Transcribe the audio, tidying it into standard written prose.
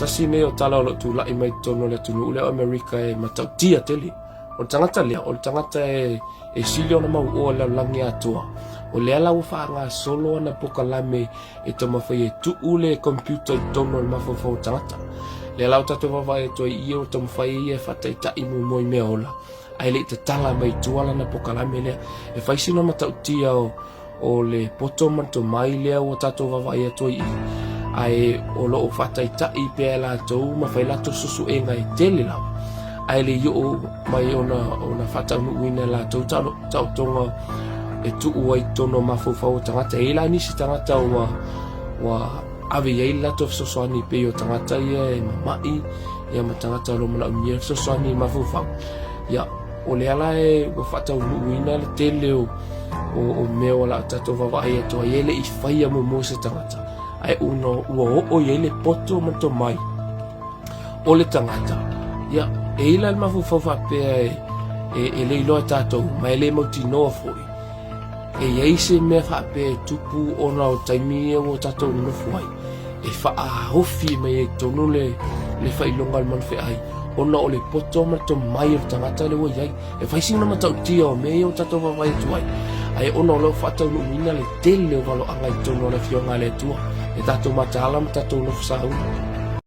Tasi nei o tala o lo o tulai mai totonu o le atunuu lea o Amerika e matautia tele. O le tagata lea, o le tagata e, e sili ona mauoa i le lalolagi atoa. O lea la ua faagasolo ana pokalame e taumafai e tuu le computer i totonu o le mafaufau o tagata. Lea la ua tatou vaavaai atu ai i ia ua taumafai ia e faataitai muamua i mea ola, ae le i tatala mai i tua lana pokalame lea. E fai sina matautia o, o le poto ma le tomai lea ua tatou vaavaai atu ai i i, ae o lo o faataitai pea e latou ma fai latou susuega e tele lava, ae le i oo mai ona, ona faataunuuina e latou taotoga e tuu ai totonu o mafaufau o tagata. E i ai la nisi tagata ua, ua ave i ai le latou fesoasoani pei o tagata ia e mama'i, ia ma tagata o lo o manaomia le fesoasoani i mafaufau. Ia, o lea la e ua faataunuuina le tele o, o, o mea o la tatou vaavaai atu ai e le i faia muamua se tagata, ae una ua oo i ai le poto ma le tomai o le tagata. Ia, e i la le mafaufau faapea e, e, e le iloa e tatou, ma e le mautinoa foi, e i ai se mea faapea e tupu ona o taimi ia ua tatou nonofo ai, e faaofi mai ai totonu le, le faailoga o le manufeai, ona o le poto ma le tomai o le tagata lea ua i ai. E fai sina matautia o mea ia ua tatou vaavaai atu ai, ae ona o lea ua faataunuuina le tele o valoaga i totonu o le Afioga a le Atua, e tatou mataala ma tatou nofo sauni.